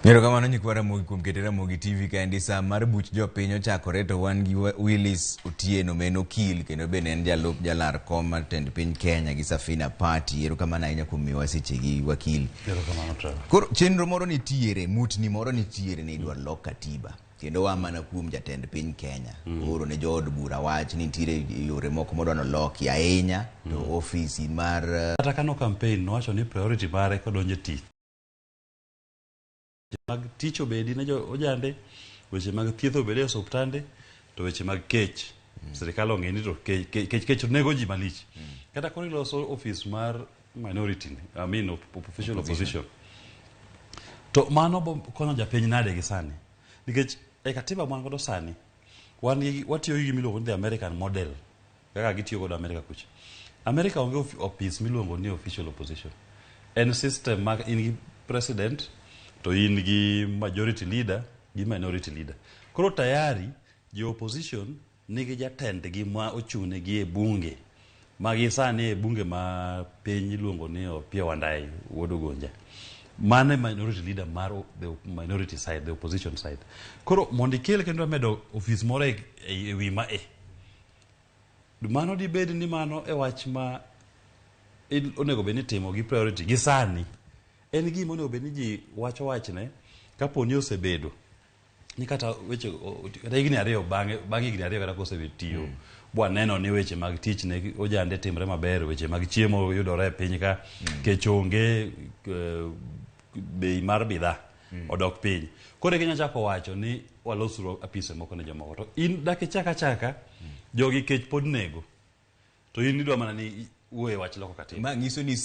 Erokamano nyikwa Ramogi kuom kete Ramogi TV kaendi. Saa mar buch jopiny ochakore to wan gi Willis Otieno ma en okil kendo bende en jalup jalar kom mar tend piny Kenya gi Safina Party. Erokamano ahinya kuom miyowa sechegi, wakil. Erokamano, Trevor. Koro chenro moro nitiere, mutni moro nitiere ni idwa lok katiba kendo wa mana kuom jatend piny Kenya oro ne jood bura wach ni nitiere yore moko modwa noloki ahinya to ofisi mar Kata kano campaign nowacho ni priority mare kodonjo e tich mag tich obedi ne jo ojande, weche mag thieth obedi e osuptande, to weche mag kech sirikal ong'e ni to kech, kech, kech nego ji malich. Kata koro iloso office mar minority ni, I mean official opposition, to mano bo konyo japiny nade gi sani? Nikech e katiba mwan godo sani, wan gi watiyo gi gima iluongo ni the American model, kaka gitiyo godo America kucha. America onge office miluongo ni official opposition. En system ma in gi president to in gi majority leader gi minority leader. Koro tayari jo opposition nigi jatendgi ma ochung'negi e bunge ma gi sani e bunge ma piny iluongo ni Opiyo Wandayi wuod Ugunja. Mano e minority leader mar the minority side, the opposition side. Koro mondo ikel kendo medo ofis moro e wi ma e mano dibed ni mano e wach ma onego bed ni itimo gi priority gi sani. En gima onego bed ni ji wacho wachne kapo ni osebedo ni kata weche kata higni 2 bang'e, bang' higni 2 kata kosebet tiyo, bwaneno ni weche mag tich ne ojande timre maber, weche mag chiemo yudore e piny ka, kech onge, bei mar bidhaa odok piny. Koro eka inyalo chako wacho ni walosuru apise moko ne jomoko. To in dak ichak achaka, jogi kech pod nego to in idwa mana ni wuoye wach loko katiba. Ma nyiso ni